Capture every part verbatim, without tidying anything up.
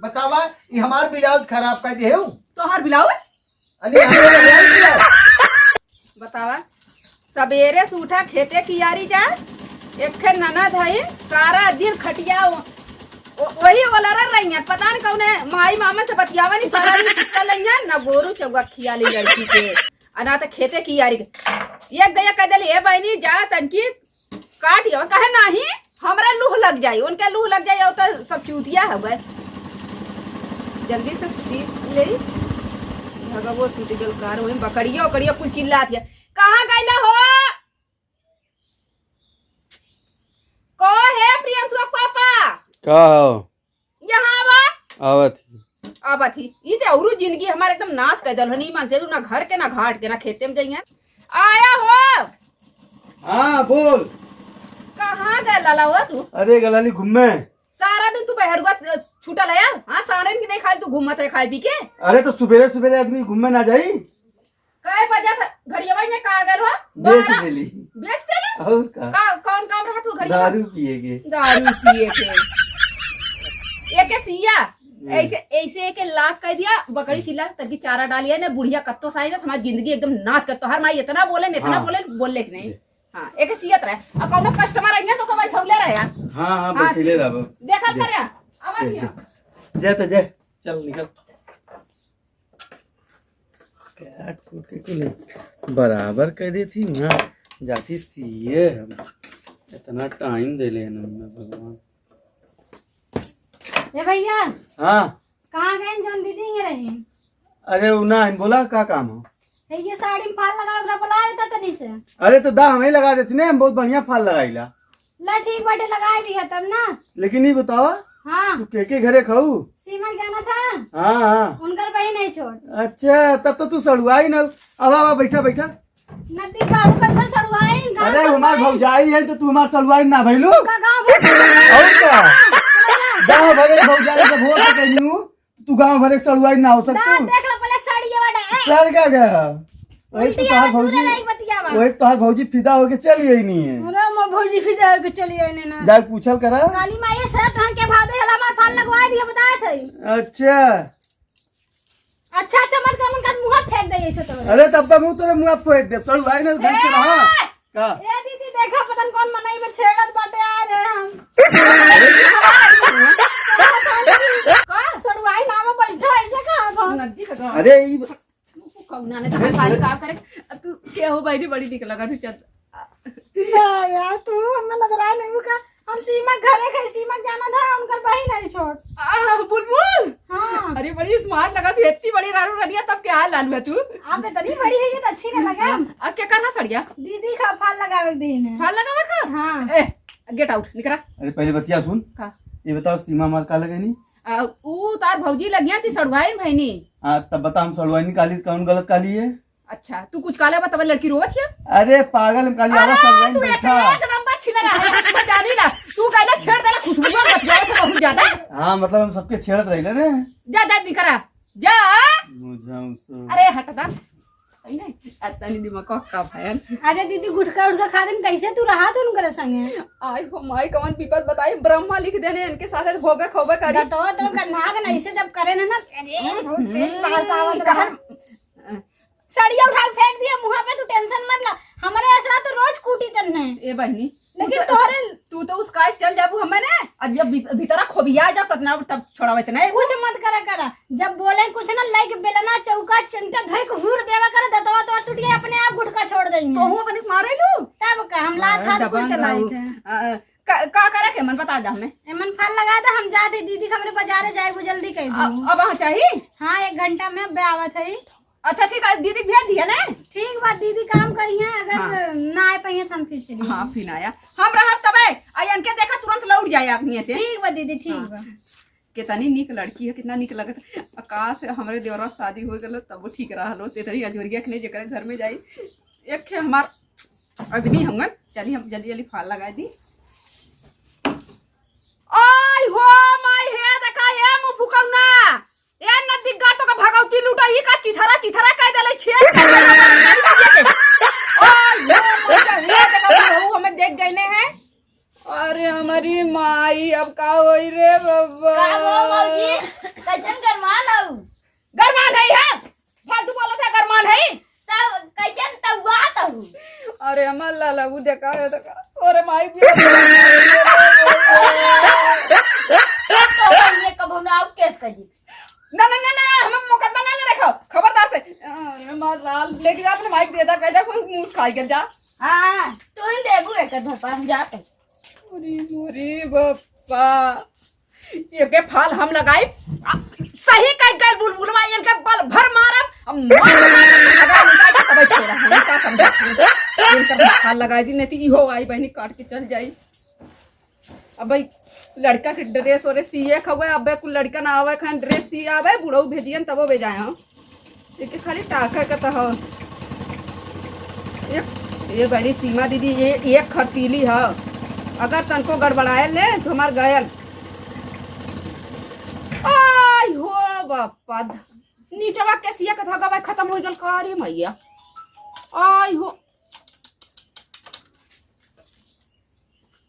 बतावा, ई हमार ब्लाउज खराब कर दे हूँ। तोहर ब्लाउज? अरे, हमार ब्लाउज। बतावा, सबेरे से उठा, खेते कियारी जा, एक ठे ननद है, सारा दिन खटिया ओ-, ओ-, वही ओलरा रही है, पता नहीं कौने माई मामन से बतियावा नहीं, सारा दिन सुतल रही है, ना गोरू चौगा खियाली लड़की के, आ ना तो खेते कियारी के। एक दया कह देली, "ए बहनी, जा तनकी काट आवा।" कहे, "नाही, हमरा लूह लग जाई।" उनके लूह लग जाई, और तो सब चूतिया हवे। जल्दी से सीस ले। भगवो टूट गल कार, वही बकरिया उकरिया कुल चिल्लात है, "कहाँ गइला हो?" को है प्रियंशु पापा? का हो? यहाँ आवा। आवत ही। आवत ही। ई ते औरू जिंदगी हमार एकदम नाश कर देल हो। नहीं मन से तू ना घर के, ना घाट के, ना खेते में जाइए। आया हो। हाँ, बोल। कहाँ गए लाला हो तू? अरे, गलाली घूमे। सारा दिन तू बहड़ुआ, अ, छूटा लाया। हाँ, साड़न की नहीं खाली तू घूमत है खाए पी के। अरे, तो सुबेरे सुबेरे आदमी घूमे ना जाई? कै बजे से घड़ियवा में का गल हो? बेच बारह। देली। बेच देली? और का? का, कौन काम रहा तू घड़ियवा? दारू पिए के। दारू पिए के। एके सिया, हम्म। ऐसे, ऐसे एके लाख कह दिया, बकरी चिल्ला, तनकी चारा डालिया ने, बुढ़िया कत्तो साई ना, हमारी जिंदगी एकदम नाश कर। तोहार माई इतना बोले न, इतना हाँ। बोले, बोले कि नहीं? जी। हाँ, एके सियत रहे। अब कौनो customer आई ना तो कमाई ठौले रहे यार। हाँ, हाँ, हाँ, बैठले रहबो। देखल जी। करे, अब जी, आइए। जी। जय तो जय, चल निकल। काट कूट के कुल बराबर कर देती ना, जाती सीए हम। इतना टाइम दे ले ना भगवान। ए भैया। हाँ। कहाँ गए जौन दीदी ये रही? अरे वो ना, हम बोला का काम हो? ए, ये साड़ी में फाल लगावे वाला बुला देता तनी से। अरे तो दा, हम ही लगा देती ना, हम बहुत बढ़िया फाल लगाईला। ला ठीक बाटे, लगाई दिया तब ना। लेकिन ई बतावा, हाँ। तू के के घरे खाऊ? सीमा के जाना था। हाँ, हाँ। उनकर बहिन है छोट। अच्छा, तब तो तू सड़ुआई ना। अब आवा, बैठा, बैठा। नदी गाड़ू कैसे सड़ुआई? गाँव अरे, हमार सड़ुआई। भौजाई है तो तू हमार सड़ुआई ना भइलू? का गाँव भर और का? हाँ, चला जा। गाँव भर के भौजाई से भोर से कहनी हूँ। तू गाँव भर एक सड़ुआई ना हो सकतू। दाँत देख लो पहले, सड़िया वाला, ए। सड़ का गया? वही तो उल्टी तोहार आवाज भौजी, दूर नहीं बतियावा। वही तोहार भौजी फिदा होके चली आई नहीं है। अरे, मोर भौजी फिदा होके चली आई नहीं ना। जाके पूछल करा। काली माई से तहन के भादे हला हमार फाल लगवा दिया, बताए थे। अच्छा। अच्छा, अच्छा मत कर, मन का मुँह फेंक दे ऐसे तो। अरे, तब तो मुँह तोरे मुँह फेंक दे। सड़ुआई ना ढंग से रहा। ए! का? ए दीदी, देखा, पता न कौन मनई में छेड़त बाटे, आ रहे हम। का? सड़ुआई नाम बैठा, ऐसे कहा था। नदी का गाँव। अरे, ई कौना ने अरे, कहा, अरे। का करे? अब तू के हो, बहरी बड़ी निक लगा तू, चल। ना यार, तू हमें नजर आए नहीं का? हम सीमा घरे के, सीमा जाना था, उनकर बहिन है छोट। आ, बुलबुल। हाँ। अरे, बड़ी smart लगा तू, इतनी बड़ी रानू रनिया, तब क्या हाल लालू है तू? आप इतनी बड़ी है, ये तो अच्छी ना लगे। हाँ, अब क्या करना सड़िया? दीदी का फाल लगावे के दिन है। फाल लगावे का? हाँ। ए, get out, निकरा। अरे, पहले बतिया सुन। का? ये बताओ, सीमा हमार का लगे नहीं? आ, ऊ तार भौजी लगिया थी सड़ुआइन भैनी। हाँ, तब बता, हम सड़ुआइन काली, कौन गलत काली है? अच्छा, तू कुछ काले बा, तब लड़की रोवत हिया? अरे पागल, हम काली अरे, आवाज सब लाइन तू बैठा। एक, एक नंबर छिलरा है, तू जानी ला। तू कहले छेड़ देला, खुशबू बतियावत है बहुत ज्यादा। हाँ, मतलब हम सबके छेड़त रहिले रे। जा, जा, निकरा। जा। मुझे उसे अरे, हट दा। नहीं, नहीं, आ, तनी दिमाग का, का भयन। अरे दीदी, गुटखा उटखा खा देन, कैसे तू रहा तू उनकर संगे? आई हो माई, कवन विपद बताई, ब्रह्मा लिख देने इनके साथे भोगे खोबे करी। तो, तो का नाग न ऐसे जब करे ना, ना, अरे, बहुत तेज हम्म, पास आवत रहा। कहाँ? सड़िया उठा के फेंक दिया मुँह पे, तू tension मत ला। हमारे असरा तो रोज कूटी तन्ने। ए बहिनी, लेकिन तू तो, तोहरे तू तो उसका चल जाबू हमें ने, और जब भीत-, भीतरा खोबिया जा तब ना, तब छोड़ावे तने। कुछ मत करा करा, जब बोले कुछ ना, लाइक बेलना चौका चंटा धर के हूर देवा करा, दतवा तो टूट गया, अपने आप गुटका छोड़ देंगे। तो हूँ अपने मारे लू। तब का हम लात हाथ कुल चलाई थे। का, का करे के मन बता जा हमें। ए मन फाल लगा दे, हम जाते दीदी के हमरे बाजारे जाए, वो जल्दी कह दो। अब, अब आ चाहिए? हाँ, एक घंटा में अब आवत है। अच्छा ठीक है, दीदी भेज दिया ने। ठीक बा, दीदी काम करी है, अगर हाँ। ना आए पाइए तो हम फिर चली हाँ, फिर आया। हम रहब तबे, आ इनके देखा तुरंत लौट जाए आदमी से। ठीक बा दीदी, ठीक हाँ। बा। कितनी नीक लड़की है, कितना नीक लगत है। आ काश हमरे देवरा शादी हो गलो तब वो ठीक रहलो। तेतरी अजोरिया के नहीं जेकरे घर में जाई। एक है हमार आदमी हमन, चली हम जल्दी जल्दी फाल लगा दी। आई हो माई हे, देखा ए मुफुकौना, ए नदीगार तो का भगौती लूटा, ई का चिथरा चिथरा कह देले, छेद कर देले, बड़ा करी सीए के। आई हो माई हे, देखा बुढ़ऊ हमें देख गइने हैं। अरे हमारी माई, अब का होई रे बाबा? का हो भौजी? अरे हमार लाला, वो देखा है, देखा। अरे माई जी। तो ये कबो ना आउ केस कर दी। ना, ना, ना, ना, हम मुकदमा ना, ना रखो, खबरदार से। अरे हमार लाल, लेके जा अपने माई के दे दा, कह दे, कोई मुंह खाई कर जा। हाँ, तू ही देबू एक धपा, हम जाते। अरे मोरे बापा। एके फाल हम लगाई। आ, सही कह गए बुलबुलवा, इनके बल भर मारब। अब मार मार के भगा निकाल के तबे छोड़ा है। इनका समझा है। इनका फाल लगाई दी, नहीं तो इहो आई बहनी काट के चल जाई। अब भाई लड़का के ड्रेस ओरे सिए खवे, अबे कुल लड़का ना आवे खान ड्रेस सिए आवे, बुढ़ऊ भेजियन तबो भेजाए हम। एके खाली टाका के त ह। एक, ये बहनी सीमा दीदी, ये एक खरतीली ह। अगर तनको गड़बड़ायल ने, तो हमार गयल। आई हो बापा, नीचवा के सिया के धागा भाई खत्म हो गल का रे मैया? आई हो।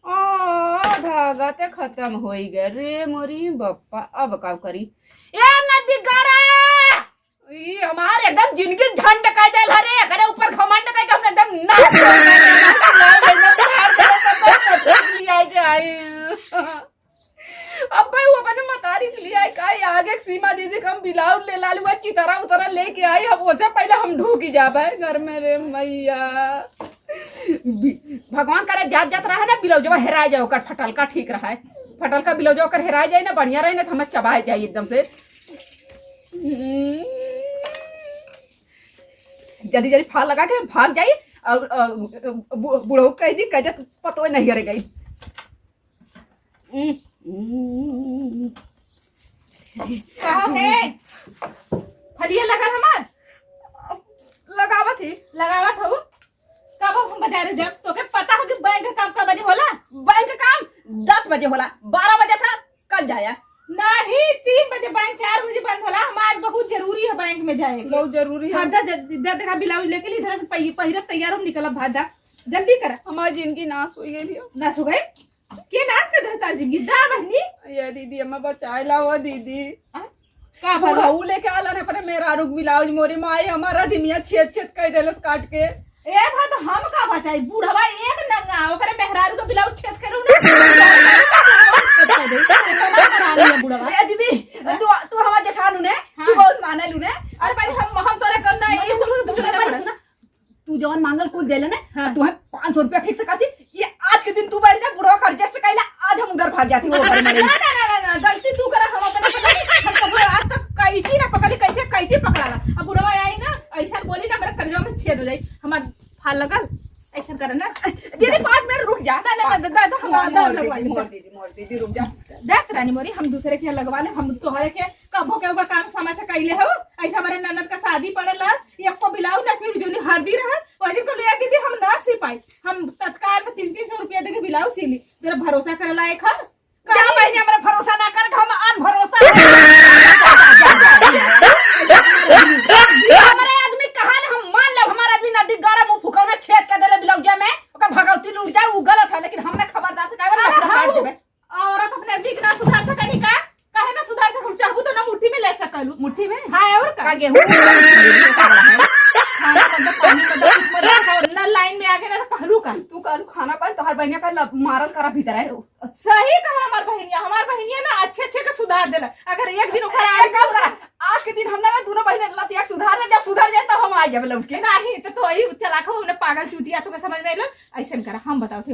आ, धागा ते खत्म होई गए रे मोरी बप्पा, अब का करी? ए नदी गाड़ा, ई हमार एकदम जिंदगी झंड कर देल हरे, एकरे ऊपर घमंड कर के हमने एकदम नाश कर देल हरे, एकदम फाड़ देल, सब बहुत मुश्किल से लिया के आई। अब भाई वो अपने मतारी के लिए आई, का आगे के सीमा दीदी के हम ब्लाउज ले लाली, वो चितरा उतरा लेके आई, हम ओसे पहले हम ढूकी जाबे घर में रे मैया। बि-, भगवान करे जात जात रहे ना, ब्लाउजवा हेराय जाए, ओकर फटलका ठीक रहे, फटलका ब्लाउजवा ओकर हेराय जाए ना, बढ़िया रहे ना, तो हमें चबाय जाए एकदम से। जल्दी जल्दी फाल लगा के भाग जाई और, अ, बु-, बुढ़ऊ कह दी, कह दे, पतो नहीं हरे गई। कहो हे, फलिया लगल हमार? लगावत ही। लगावत हऊ? कब हम बाजारे जब तोके पता हो कि बैंक का काम का बजे होला? बैंक का काम दस बजे होला, बारह बजे था, कल जाया। नहीं, तीन बजे बैंक, चार बजे बंद होला। हम आज बहुत जरूरी है बैंक में जाए के। बहुत जरूरी है। हाँ, दा, जल्दी, दा, देखा, ब्लाउज लेके ली, इधर से पहि-, पहिरत तैयार हम निकलब, भाग दा, जल्दी करा। हमारी जिंदगी नाश हो गई भैया। नाश हो गई? के नाश कर देता जिंदगी? दा बहनी। ये दीदी, हमें बचाए ला हो दीदी। आ? का भला? बुढ़ऊ लेके आला ने अपने मेहरारू के ब्लाउज, मोरी माई हमारा दिमिया छेद छेद कर देलत काट के। ए भा, तो हम का बचाई? बुढ़वा एक नंगा, ओकरे मेहरारू के ब्लाउज छेद करू ना। छेद कर दे। इतना बड़ा आदमी है बुढ़वा। ए दीदी, तू, तू हमार जेठान हू ने, हाँ। तू बहुत माने लू ने। अरे भाई, हम, हम तोरे करना है, ये कुल कुछ नहीं पड़ा ना। तू जवन मांगल कुल देले ने, हाँ। तू हम पाँच सौ रुपया ठीक से करती, ये आज के दिन तू बैठ जा, बुढ़वा का adjust कैला, आज हम उधर भाग जाती, वो घर में ना, नहीं। ना, ना, ना, ना, गलती तू करा, हम अपने पकड़ी, हम कबो आज तक कैंची ना पकड़ी, कैसे कैंची पकड़ाला। अब बुढ़वा आई ना, ऐसा बोली ना, मेरे करेजवा में छेद हो जाई, हमार फाल लगल, ऐसा करे ना। दीदी, पाँच मिनट रुक जा। ना, ना, ना, दा, दा, हम मोर अंदर दीदी, लगवाई। मोर दीदी, मोर दीदी, रुक जा। देख रानी मोरी, हम दूसरे के यहाँ लगवा ले, हम तोहरे के कबो के ओकर काम समय से कैले हो, ऐसे हमारे ननद का शादी पड़ेला, एको ब्लाउज ना सिल, जोनी हरदी रहे, वही दिन को ले दीदी, हम ना सी पाई, हम तत्काल में तीन तीन सौ रुपया देके ब्लाउज सी ली, तेरा भरोसा करे लायक है। जा बहनी, हमरा भरोसा ना कर, हम अनभरोसा है। हमरे आदमी कहा ले, हम मान लेब, हमार आदमी नदी गाड़ा मुंह फुकौना छेद कर देले ब्लाउज में, ओकर भगौती लूट जाए, उ गलत है, लेकिन हमें खबरदार से कहबे, अरे लफड़ा हम काट देबे। औरत अपने आदमी के ना सुधार सकेली का? काहे ना सुधार सकलू? चाहबू तो ना मुट्ठी में ले सकलू। मुट्ठी में? हाँ, और का? का गेहूं? खाना मत दो, पानी मत दो, कुछ मत दो, और ना लाइन में आगे ना तो कहलू का? तू कहलू खाना पानी, तोहर बहनिया का लब-, मारल करा भीतर है। सही कहा हमार बहनिया, हमार बहनिया ना अच्छे अच्छे के सुधार देला। अगर एक दिन ओकर अरे, आगे काम करा, आज के दिन हम ना दोनों बहन लतिया के सुधार दे, जब सुधर जाए तब हम आ जाबे लौट के। नहीं, तो, तो वही चला खो, हमने पागल चूतिया, तुम्हें समझ में अइलन? ऐसन करा, हम बताओ थे।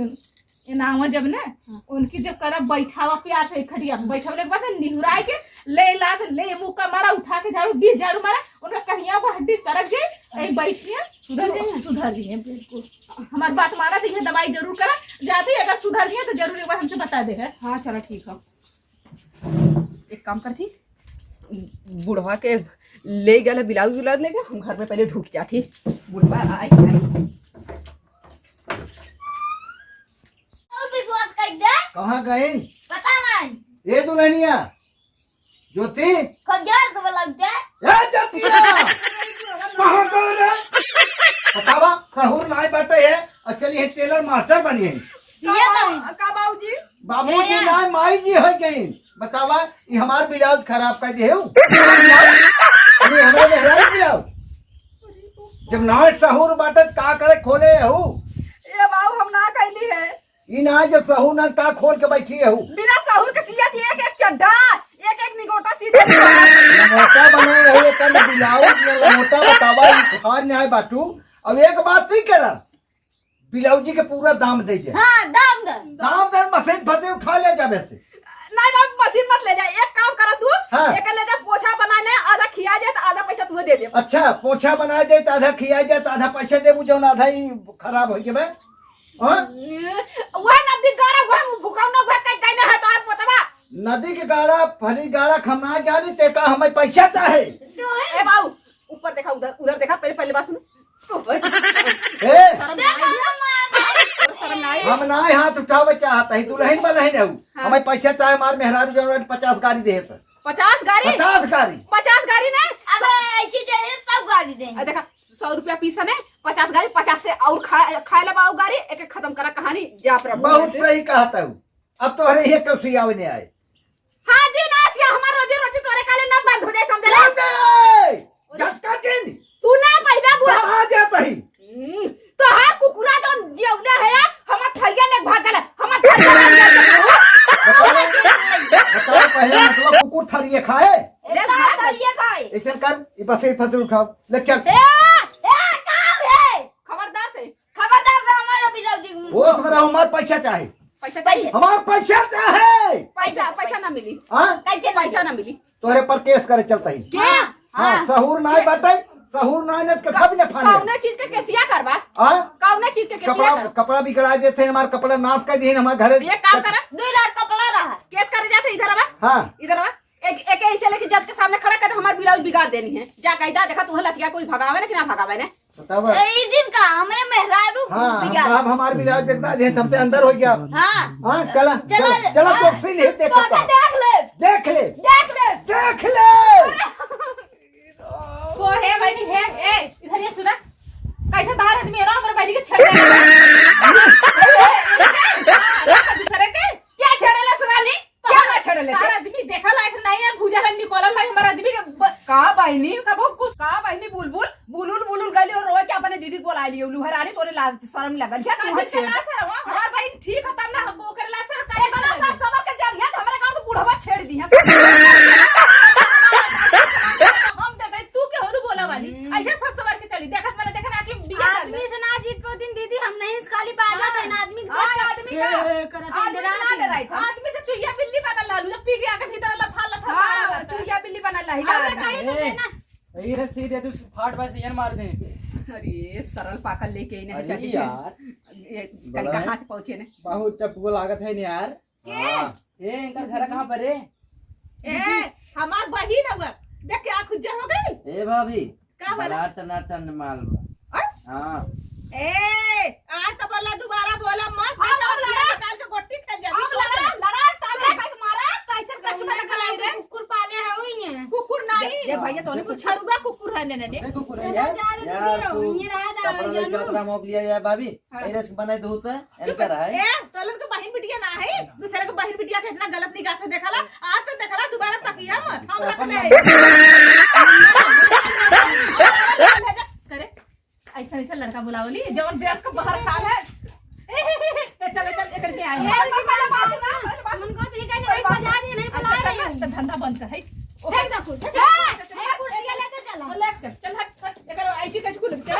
ए नावा जब ना, हाँ। उनकी जब करा बैठावा प्यार से खटिया पे बैठवले के बाद ना निहुराए के ले ला के ले मुक्का मारा, उठा के झाड़ू, बीस झाड़ू मारा, उनका कहिया पर हड्डी सरक जाए, ए बैठिए, सुधर जाइए। सुधर जाइए, बिल्कुल। हमार बात माना तो ये दवाई जरूर करा, जाते ही अगर सुधर जाइए तो जरूर एक बार हमसे बता दे है। हाँ, चलो ठीक है। एक काम करती, बुढ़वा के ले गए ब्लाउज उलाउज लेके, हम घर में पहले ढुक जाती। बुढ़वा आई, आई। और विश्वास कर दे। कहाँ गइन? पता नहीं। ए दुल्हनिया, ज्योति। खजर के ब्लाउज दे। ए ज्योतिया, कहाँ गए रे? बतावा, सहूर नाय बाटे है, और चली है टेलर मास्टर बनी है। ये तो का, का बाबूजी? बाबूजी ए। ना, माई जी हो गई। बतावा, ये हमार ब्लाउज खराब कर दे हो। ये हमारे मेहरारू ब्लाउज। जब ना सहूर बाटे, त का करे खोले हो? बाऊ, हम ना कैली है। ई ना जो सहूर ना का खोल के बैठी है हूँ। बिना सहूर के सियत एक एक चड्ढा, एक एक निगोटा सी दे दिया। लंगोटा बनाए है, एक अंड ब्लाउज में लंगोटा बतावा, ई खार न्याय बाटू। अब एक बात नहीं करा, ब्लाउज के पूरा दाम दे दे। हाँ, दाम दे। दाम दे, मशीन फते उठा ले जाबे से। नहीं बाबू, मशीन मत ले जा, एक काम करा तू, हाँ। एक ले जा, पोछा बना ले, आधा खिया जाए तो आधा पैसा तुम्हें दे दे। अच्छा, पोछा बना दे तो आधा खिया जाए तो आधा पैसा देबू, जौन आधा ही खराब हो जाबे। हाँ? वह नदी गाड़ा, वह भुकावना, वह कहीं, कहीं ना है तो आज बतावा। नदी के गाड़ा, फरी गाड़ा हम ना जानी, ते का हमें पैसा चाहे। ए बाऊ, ऊपर देखा, उधर, उधर देखा, पहले, पहले बात सुनो। ए, शर्म ना आई? और शर्म ना आई? हम ना हाथ उठावे चाहत है, दुल्हन वाला है ना। हाँ। हमें पैसा चाहे, हमार मेहरारू जरूरत पचास गाड़ी दे तो। पचास गाड़ी? पचास गाड़ी। पचास गाड़ी ना? अबे ऐसी दे दे, सब गाड़ी दे। आ देखा, सौ रुपया पीस है ना, पचास गाड़ी, पचास से और खा-, खाए ला बाऊ गाड़ी, एक एक खत्म करा कहानी, जा प्रभु। बहुत सही कहत है। अब तोहरे ये कब सियावे नहीं आए। हाँ जी, ना सिया, हमार रोजी रोटी तोरे काले ना बंद हो जाए, समझे ला? नहीं, झटका चिन्ह। सुना पहला बुढ़ा। कहाँ जाता ही? हम्म, तो हाँ कुकुरा जो जियौले है, हमार थरिया ले भाग गला, हमार थरिया ले भाग गला। बताओ, बताओ पहले नटवा कुकुर थरिया खाए? ले भाग। थरिया खाए। ऐसे कर, ये बस ये फसल उठाओ, ले चल। ए, ए, का है? खबरदार से। खबरदार से हमारा ब्लाउज दिख- वो तुम्हारा हमार पैसा चाहे। पैसा चाहिए। हमार पैसा चाहे। पैसा, पैसा ना मिली। हाँ? कैसे पैसा ना मिली? तोहरे पर केस करे चलता ही। क्या? हाँ, हाँ। सहूर नाय बाटे, सहूर नाय न कथा भी न फाने। कौने चीज के केसिया करबा? हाँ? कौने चीज के केसिया कपड़ा, करबा? कपड़ा बिगड़ा देते हैं, हमार कपड़ा नाश कर दिए हमार घरे। एक काम करा। दो लाख कपड़ा रहा। केस करे जाते इधर आवा। हाँ। इधर आवा। एक, एक ऐसे लेके जज के सामने खड़ा कर, हमार ब्लाउज बिगाड़ देनी है। जा कायदा देखा, तू लतिया कोई भगावे ना कि ना भगावे ने? बतावा। ए, ई दिन का हमरे मेहरारू हाँ, बिगाड़। हम, हमार ब्लाउज बिगड़ा दे, हमसे अंदर हो गया। हाँ। हाँ, चला, चला, चला, चला, हाँ। तो फिर ले, देख तो का। देख ले। देख ले। देख ले। देख ले। को है बहनी है? ए, इधर ये सुना। कैसे दार आदमी है ना, हमारे बहनी के छेड़ रहे हैं। दूसरे के? क्या छेड़ेला सुना ली? क्या ना छेड़े लेते? तार आदमी देखा लायक नहीं है, भूजा रंग निकोला लायक हमारा आदमी के ब- का बहनी? कबो कुछ का बहनी? बुलबुल, बुलुल, बुलुल गली और रोए के अपने दीदी को बोला लियो। लुहरानी तोरे लाज शर्म लगल क्या? काहे तुझे के छेड़? लाज शर्म? हमार बहन ठीक है, तब ना हमको ओकर लाज शर्म काहे देखा ना, लगे? सास समझ के जानिया, तो हमारे गाँव के बुढ़वा छेड़ दी है। हम देते, तू के होरू बोला वाली, ऐसे सस सवार के चली, देखत मैंने देखा ना कि बिया डाल दे। आदमी से ना जीत पाती दीदी, हम नहीं खाली बाजा हाँ। से ना आदमी के हाँ, देख के आदमी का, ए, करत आदमी से ना डराई था। आदमी से चुहिया बिल्ली बनल रहलू, जब पी के आके भीतर लथा, लथा हाँ, मारा रहता। चुहिया बिल्ली बनल रही, अरे लथा। कहीं तो ए, ना। यही रे सीधे तू फाट बस ये मार दे। अरे, सरल पाकल लेके आई नहीं अरे चटी यार। ये बड़ा कनका है। हाथ पहुँचे ने। बहुत चपुआ लागत है ने यार। के? हाँ। ए, इनकर घर कहाँ पर रे? ए, हमार बहिन हवा। देख के आँख उज्जर हो गई। ए भाभी, का बोला? बड़ा टनाटन माल बा। हाँ? हाँ। ए, आज तो बोला, दोबारा बोला मत, हम नहीं तो लड़ा। निकाल के गोटी खेल जाबी। हम लड़ा, लड़ा, टांगा फेंक मारा, कैसे कैसे लगा रे? कुकुर पाले है वही है। कुकुर नहीं। देख, देख भैया, तोने कुछ छड़ुआ कुकुर है ने, ने, ने। नहीं कुकुर है चला यार। जा रे यार, दीदी, तू ये रहा था, कपड़ा लेके जानू। उतरा मोक लिया यार भाभी। हाँ। ए, रस बनाई दो तो, चुप। एनकर है। ए, तोलन के बहिन बिटिया ना है, दूसरे के बहिन बिटिया के इतना गलत निगाह से देखला, आज तो देखला, दोबारा तकिया मत, हम रख ले। करे, ऐसा, ऐसा लड़का बुलावली, जवन देश को बाहर खा है। ए, चलो, चल, एकर के आए। ए, पहले बात सुना, पहले बात उनको तो ये कहने नहीं बजा दिए, नहीं बुला रहे हैं। तो धंधा बंद कर, है। फेंक दे कुल। ए, ए, कुर्सी लेके चला। ले, चल, चल, हट, हट, एकर ऐसी कैसे कुल, चल।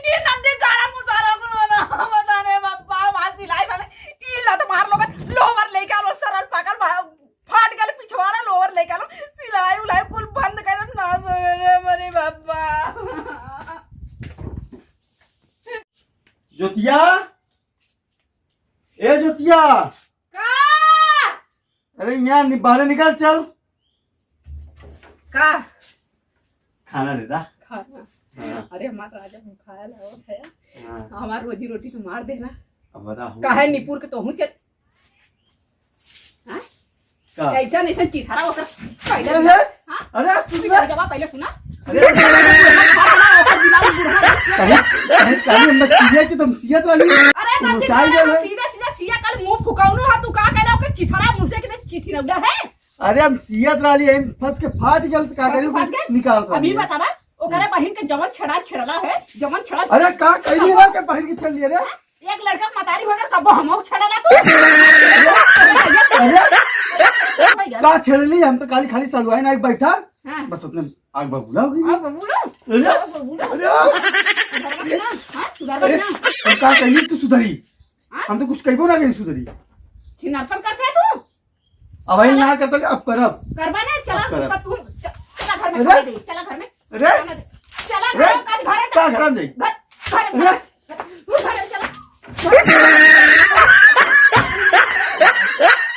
ई नदी गाड़ा मुसारा कुल वाला, बता रे बाप्पा, हमार सिलाई वाले, ई लत मार लोगन, लोवर लेके आलो, सरल पाकल, भा-, फाट गल पिछवाड़ा, लोवर लेके आलो, सिलाई उलाई कुल बंद कर दम, ना सो रे मरे बाप्पा। ज्योतिया, ए ज्योतिया। का? अरे यहाँ नि-, बाहर निकल चल। का? खाना दे दा। खाना? हाँ। अरे हमार राजा हम खाया लावत है। हाँ। हमार रोजी रोटी तो मार देना। अब बता हम काहे निपुर के तोहू चल। हाँ? का? ऐसा नहीं, ऐसा चिथरा ओकर पहले अरे, हाँ? अरे, आज तू तू जब पहले सुना। अरे, ओकर दिमाग बुढ़ा। कहीं, कहीं, कहीं हम सीधे कि तुम सीधे तो नहीं। अरे, ना तू सीधे, सीधे, सीधे कल मुंह फुकाउनु हा, तू का कहला ओकर चिथरा मुंह से कि नहीं चिथरौला है? अरे, हम सियत रहली, हम फंस के फाट गल, तो का करी, फाट गल? निकाल अभी रहली। बतावा। ओकरे बहिन के जवन छेड़ा छेड़ला है, जवन छेड़ा अरे का कइली ना के बहिन के छेड़ लिए रे? एक लड़का के मतारी होकर कबो हमहू छेड़ला तू? अरे का छेड़ली? हम तो खाली खाली सड़ुआइन आइ बैठा। हाँ। बस उतने आग बबूला हो गई। आग बबूला? अरे! आग बबूला? अरे! सुधरबा कि ना? हाँ, सुधरबा कि अरे! ना? और का कइली तू सुधरी? हाँ? हम तो कुछ कइबो ना कइली सुधरी। छिनारपन करते है तू? अब वही ना करता, अब करब। करबा ना, चला, अब करब। तू, तू, चला घर में, अरे! चला दे, चला घर में। अरे! चला दे। चला अरे! घर में, घर में, का घर में जाई? घर, घर में, अरे! तू घर में चला।